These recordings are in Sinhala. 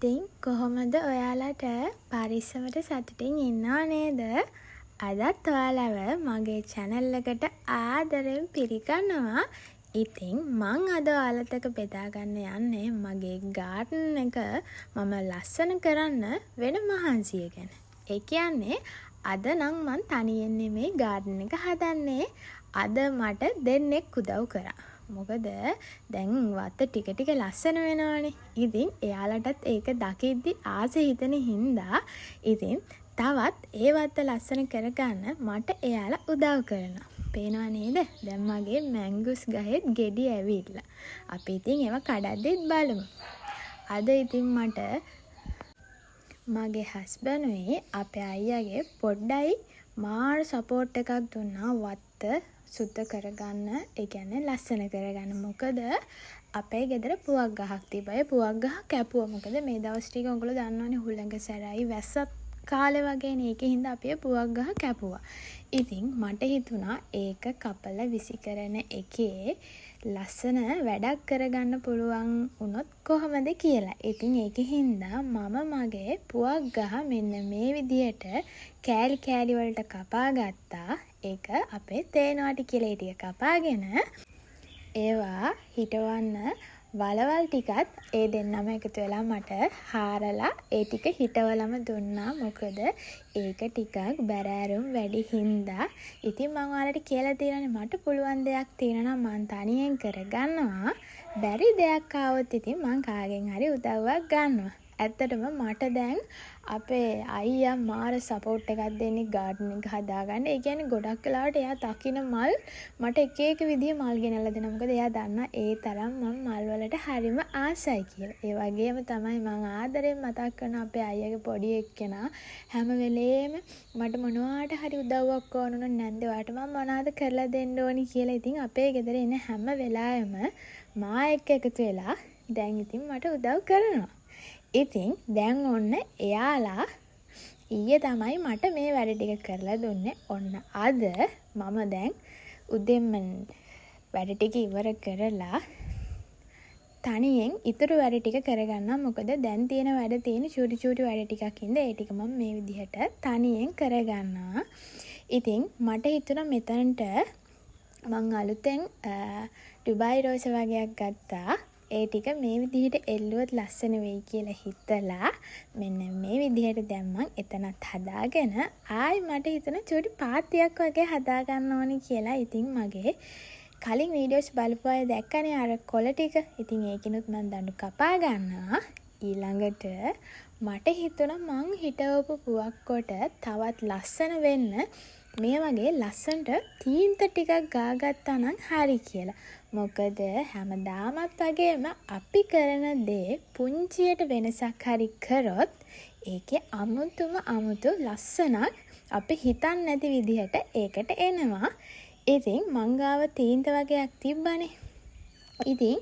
ඉතින් කොහොමද ඔයාලට පරිස්සමට සතුටින් ඉන්නව නේද? අදත් ඔයාලව මගේ චැනල් එකට ආදරෙන් පිළිගන්නවා. ඉතින් මං අද ඔයාලත් එක්ක බෙදා ගන්න යන්නේ මගේ ගාඩන් එක මම ලස්සන කරන්න වෙන මහන්සිය ගැන. ඒ කියන්නේ අද නම් මං තනියෙන් නෙමෙයි ගාඩන් එක හදන්නේ. අද මට දෙන්නෙක් උදව් කරා. මොකද දැන් වත්ත ටික ටික ලස්සන වෙනවනේ. ඉතින් එයාලටත් ඒක දකිද්දි ආස හිතෙන හින්දා ඉතින් තවත් ඒ වත්ත ලස්සන කරගන්න මට එයාලා උදව් කරනවා. පේනව නේද? දැන් මගේ මැංගුස් ගහෙත් ගෙඩි ඇවිල්ලා. අපි ඉතින් ඒවා කඩද්දිත් බලමු. අද ඉතින් මට මගේ හස්බන්ඩුයි අපේ අයියාගේ පොඩ්ඩයි මාර සපෝට් එකක් දුන්නා වත්ත සුද්ද කරගන්න, ඒ කියන්නේ ලස්සන කරගන්න. මොකද අපේ ගෙදර පුවක් ගහක් තිබ්බා. ඒ පුවක් ගහ කැපුවා. මොකද මේ දවස් ටික ඔයගොල්ලෝ දන්නවනේ හුළඟ සැරයි වැස්සත් කාලේ වගේනේ. ඒක හින්දා අපි ඒ පුවක් ගහ කැපුවා. ඉතින් මට හිතුණා ඒක කපලා විසි කරන එකේ ලස්සන වැඩක් කරගන්න පුළුවන් වුණොත් කොහොමද කියලා. ඉතින් ඒක හින්දා මම මගේ පුවක් ගහ මෙන්න මේ විදියට කෑලි කෑලි වලට කපා ගත්තා. ඒක අපේ තේනවාටි කියලා ඒ ටික කපාගෙන ඒවා හිටවන්න වලවල් ටිකත් ඒ දෙන්නම එකතු වෙලා මට හාරලා ඒ ටික හිටවලම දුන්නා. මොකද ඒක ටිකක් බැරෑරුම් වැඩි හින්දා. ඉතින් මං ඔයාලට කියලා තියෙනවනේ මට පුළුවන් දෙයක් තියෙනවා නම් මං තනියෙන් කරගන්නවා. බැරි දෙයක් ආවොත් ඉතින් මං කාගෙන් හරි උදව්වක් ගන්නවා. ඇත්තටම මට දැන් අපේ අයියා මාර සපෝට් එකක් දෙන්නේ ගාඩන් එක හදාගන්න. ඒ කියන්නේ ගොඩක් වෙලාවට එයා දකින මල් මට එක එක විදිහේ මල් ගෙනල්ලා දෙනවා. මොකද එයා දන්නවා ඒ තරම් මං මල් වලට හරිම ආසයි කියලා. ඒ වගේම තමයි මං ආදරෙන් මතක් කරන අපේ අයියාගේ පොඩි එක්කෙනා හැම වෙලේම මට මොනවාට හරි උදව්වක් ඕන වුණොත්, නැන්දේ ඔයාට මං මොනවද කරලා දෙන්න ඕනි කියලා ඉතින් අපේ ගෙදර එන හැම වෙලාවෙම මා එක්ක එකතු වෙලා දැන් ඉතින් මට උදව් කරනවා. ඉතින් දැන් ඔන්න එයාලා ඊයේ තමයි මට මේ වැඩ ටික කරලා දුන්නේ. ඔන්න අද මම දැන් උදෙන්ම වැඩ ටික ඉවර කරලා තනියෙන් ඉතුරු වැඩ ටික කරගන්නවා. මොකද දැන් තියෙන වැඩ තියෙන චූටි චූටි වැඩ ටිකක් හින්දා ඒ ටික මම මේ විදිහට තනියෙන් කරගන්නවා. ඉතින් මට හිතුණා මෙතනට මං අලුතෙන් ඩුබායි රෝස වගයක් ගත්තා. ඒ ටික මේ විදිහට එල්ලුවොත් ලස්සන වෙයි කියලා හිතලා මෙන්න මේ විදිහට දැන් මං එතනත් හදාගෙන ආයි මට හිතුණා චූටි පාත්තියක් වගේ හදාගන්න ඕනි කියලා. ඉතින් මගේ කලින් වීඩියෝස් බලපු අය දැක්කනේ අර කොළ ටික. ඉතින් ඒකිනුත් මං දඬු කපා ගන්නවා. ඊළඟට මට හිතුණා මං හිටවපු පුවක් කොට තවත් ලස්සන වෙන්න මේ වගේ ලස්සනට තීන්ත ටිකක් ගාගත්තා නම් හරි කියලා. මොකද හැමදාමත් වගේම අපි කරන දේ පුංචියට වෙනසක් හරි කරොත් ඒකේ අමුතුම අමුතු ලස්සනක් අපි හිතන් නැති විදිහට ඒකට එනවා. ඉතින් මං ගාව තීන්ත වගයක් තිබ්බනේ. ඉතින්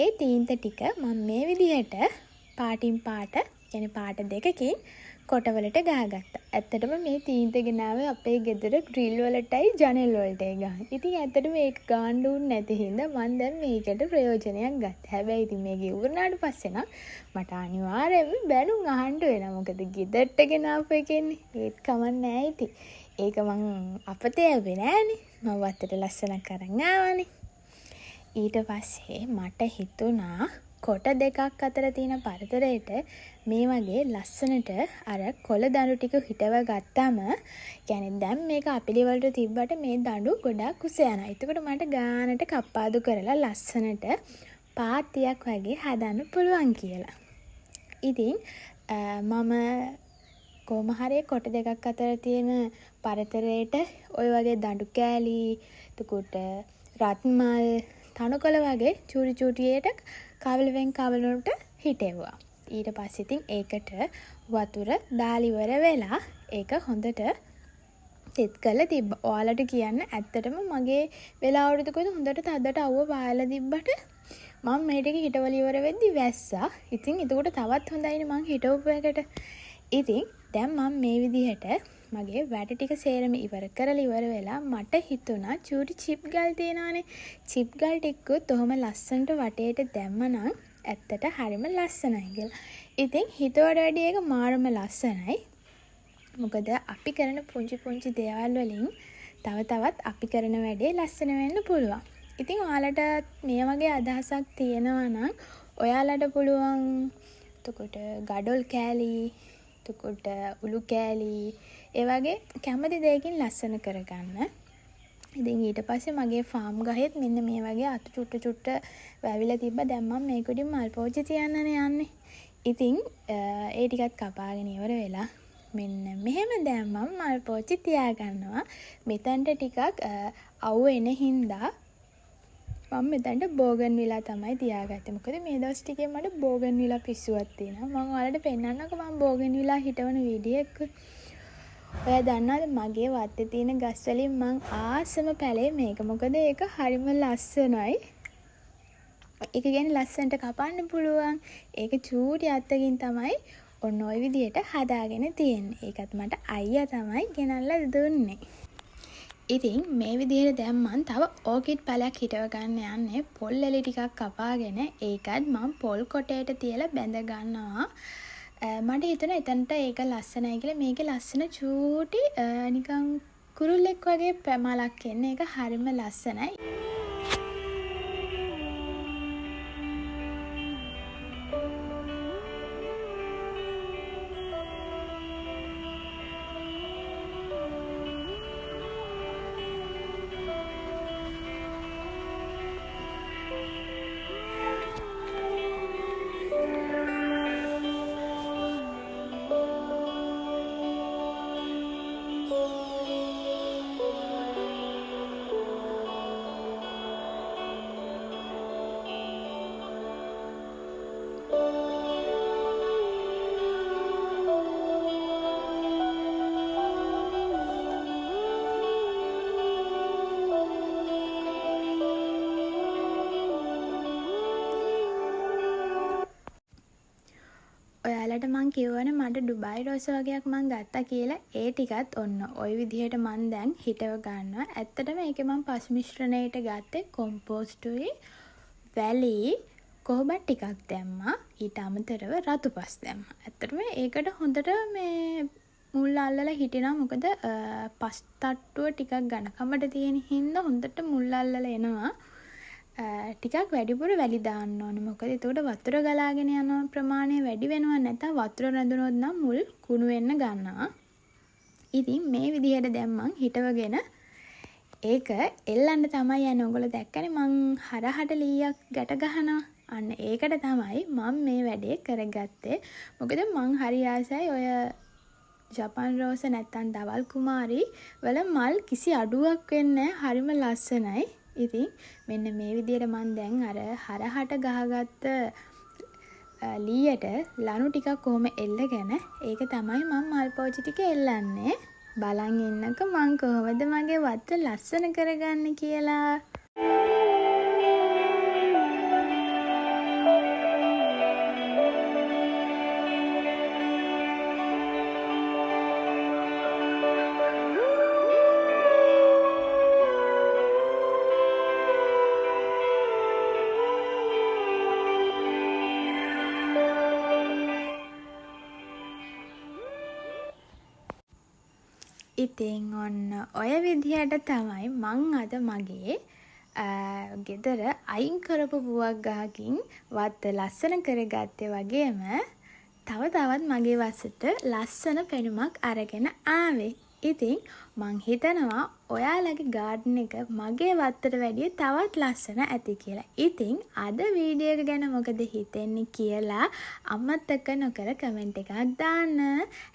ඒ තීන්ත ටික මං මේ විදිහට පාටින් පාට, කියන්නේ පාට දෙකකින් කොටවලට ගහගත්තා. ඇත්තටම මේ තීන්ත ගෙනාවේ අපේ ගෙදර ග්‍රිල් වලටයි ජනෙල් වලටයි ගහන්න. ඉතින් ඇත්තටම ඒක ගාන්න උනේ නැති හින්දා මං දැන් මේකට ප්‍රයෝජනයක් ගත්තා. හැබැයි ඉතින් මේක ඉවර වුණාට පස්සේ නම් මට අනිවාර්යෙන්ම බැනුම් අහන්න වෙනවා. මොකද ගෙදරට ගෙනාපු එකෙන්නේ. ඒත් කමක් නෑ ඉතින්. ඒක මං අපතේ යැව්වේ නෑනේ. මං වත්තට ලස්සනක් අරන් ආවනේ. ඊට පස්සේ මට හිතුණා කොට දෙකක් අතර තියෙන පරතරයට මේ වගේ ලස්සනට අර කොළ දඬු ටික හිටව ගත්තම, කියන්නේ දැන් මේක අපිළිවෙලට තිබ්බට මේ දඬු ගොඩාක් උස යනවා. එතකොට මට ගානට කප්පාදු කරලා ලස්සනට පාත්තියක් වගේ හදන්න පුළුවන් කියලා. ඉතින් මම කොහොම හරි කොට දෙකක් අතර තියෙන පරතරයට ඔය වගේ දඬු කෑලි, එතකොට රත්මල්, තණකොළ වගේ චූටි චූටියට කවලමෙන් කවලමට හිටෙව්වා. ඊට පස්සේ ඉතින් ඒකට වතුර දාලා ඉවර වෙලා ඒක හොඳට තෙත් කරලා තිබ්බා. ඔයාලට කියන්න ඇත්තටම මගේ වෙලාවට කොහෙද හොඳට තදට අවුව පායලා තිබ්බට මං මේ ටික හිටවලා ඉවර වෙද්දි වැස්සා. ඉතින් එතකොට තවත් හොඳයිනේ මං හිටවපු එකට. ඉතින් දැන් මං මේ විදිහට මගේ වැඩ ටික සේරම ඉවර කරලා ඉවර වෙලා මට හිතුණා චූටි චිප් ගල් තියෙනවනේ. චිප් ගල් ටිකකුත් ඔහොම ලස්සනට වටේට දැම්ම නම් ඇත්තට හරිම ලස්සනයි කියලා. ඉතින් හිතුවට වැඩිය ඒක මාරම ලස්සනයි. මොකද අපි කරන පුංචි පුංචි දේවල් වලින් තව තවත් අපි කරන වැඩේ ලස්සන වෙන්න පුළුවන්. ඉතින් ඔයාලට මේ වගේ අදහසක් තියෙනවා නම් ඔයාලට පුළුවන් එතකොට ගඩොල් කෑලි, එතකොට උළු කෑලි ඒ වගේ කැමති දෙයකින් ලස්සන කරගන්න. ඉතින් ඊට පස්සේ මගේ ෆාම් ගහෙත් මෙන්න මේ වගේ අතු චුට්ට චුට්ට වැවිලා තිබ්බා. දැන් මම මේක උඩින් මල් පෝච්චි තියන්නනේ යන්නේ. ඉතින් ඒ ටිකත් කපාගෙන ඉවර වෙලා මෙන්න මෙහෙම දැන් මම මල් පෝච්චි තියාගන්නවා. මෙතනට ටිකක් අවුව එන හින්දා මම මෙතනට බෝගන් විලා තමයි තියාගත්තේ. මොකද මේ දවස් ටිකේ මට බෝගන් විලා පිස්සුවක් තියෙනවා. මම ඔයාලට පෙන්නන්නකෝ මම බෝගන් විලා හිටවන විදිය එක්ක. ඔයා දන්නවද මගේ වත්තේ තියෙන ගස් වලින් මං ආසම පැලේ මේක. මොකද ඒක හරිම ලස්සනයි. ඒක කියන්නේ ලස්සනට කපන්න පුළුවන්. ඒක චූටි අත්තකින් තමයි ඔන්න ඔය විදියට හදාගෙන තියෙන්නේ. ඒකත් මට අයියා තමයි ගෙනල්ලා දුන්නේ. ඉතින් මේ විදිහට දැන් මං තව ඕකිඩ් පැලයක් හිටව ගන්න යන්නේ. පොල් එලි ටිකක් කපාගෙන ඒකත් මං පොල් කොටයට තියලා බැඳ ගන්නවා. මට හිතුණා එතනට ඒක ලස්සනයි කියලා. මේකේ ලස්සන චූටි නිකන් කුරුල්ලෙක් වගේ මලක් එන්නේ. ඒක හරිම ලස්සනයි. ඔයාලට මං කිව්වනේ මට ඩුබායි රෝස වගයක් මං ගත්තා කියලා. ඒ ටිකත් ඔන්න ඔය විදිහට මං දැන් හිටව ගන්නවා. ඇත්තටම ඒකේ මං පස් මිශ්‍රණයට ගත්තේ කොම්පෝස්ටුයි වැලි කොහොබත් ටිකක් දැම්මා. ඊට අමතරව රතු පස් දැම්මා. ඇත්තටම ඒකට හොඳට මේ මුල් අල්ලලා හිටිනවා. මොකද පස් තට්ටුව ටිකක් ඝනකමට තියෙන හින්දා හොඳට මුල් අල්ලලා එනවා. ටිකක් වැඩිපුර වැලි දාන්න ඕනේ. මොකද එතකොට වතුර ගලාගෙන යන ප්‍රමාණය වැඩි වෙනවා. නැත්නම් වතුර රැඳුනොත් නම් මුල් කුණු වෙන්න ගන්නවා. ඉතින් මේ විදිහට දැන් මං හිටවගෙන ඒක එල්ලන්න තමයි යන්නේ. ඔයගොල්ලෝ දැක්කනේ මං හරහට ලීයක් ගැට ගහනවා. අන්න ඒකට තමයි මං මේ වැඩේ කරගත්තේ. මොකද මං හරි ආසයි ඔය ජපන් රෝස නැත්තම් දවල් කුමාරි වල මල් කිසි අඩුවක් වෙන්නේ නෑ. හරිම ලස්සනයි. ඉතින් මෙන්න මේ විදියට මං දැන් අර හරහට ගහගත්ත ලීයට ලණු ටිකක් කොහොම එල්ලගෙන ඒක තමයි මං මල් පෝච්චි ටික එල්ලන්නේ. බලන් ඉන්නකෝ මං කොහොමද මගේ වත්ත ලස්සන කරගන්නේ කියලා. ඉතින් ඔන්න ඔය විදිහට තමයි මං අද මගේ ගෙදර අයින් කරපු පුවක් ගහකින් වත්ත ලස්සන කරගත්තේ වගේම තව තවත් මගේ වසට ලස්සන පෙනුමක් අරගෙන ආවේ. ඉතින් මං හිතනවා ඔයාලගේ ගාඩන් එක මගේ වත්තට වැඩිය තවත් ලස්සන ඇති කියලා. ඉතින් අද වීඩියෝ එක ගැන මොකද හිතෙන්නේ කියලා අමතක නොකර කමෙන්ට් එකක් දාන්න.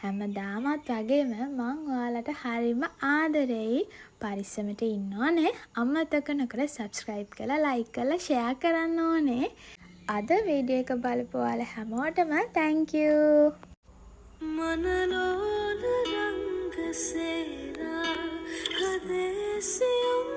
හැමදාමත් වගේම මං ඔයාලට හරිම ආදරෙයි. පරිස්සමට ඉන්න ඕනේ. අමතක නොකර සබ්ස්ක්‍රයිබ් කරලා ලයික් කරලා ෂෙයා කරන්න ඕනේ. අද වීඩියෝ එක බලපු ඔයාලා හැමෝටම thank you. මනලෝල රංගසේනා හදේසියුම්.